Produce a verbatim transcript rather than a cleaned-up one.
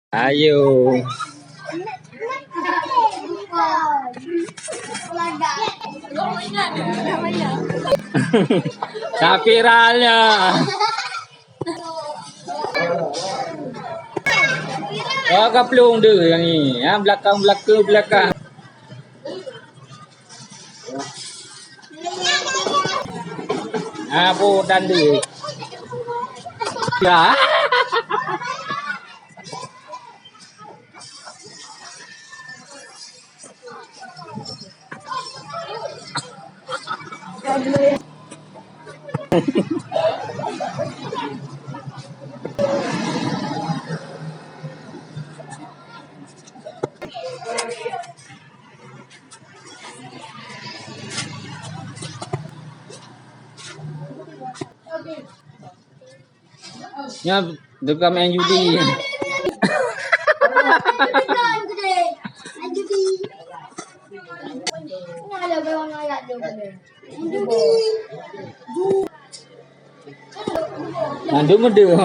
Ayo. Sapiralnya. Oh, ka plueng deuh nyang ni. Ha, belakang, belakang, belakang. Ha, bu dan deuh. Ya. Nyan tukang main judi. Mandum meudeue.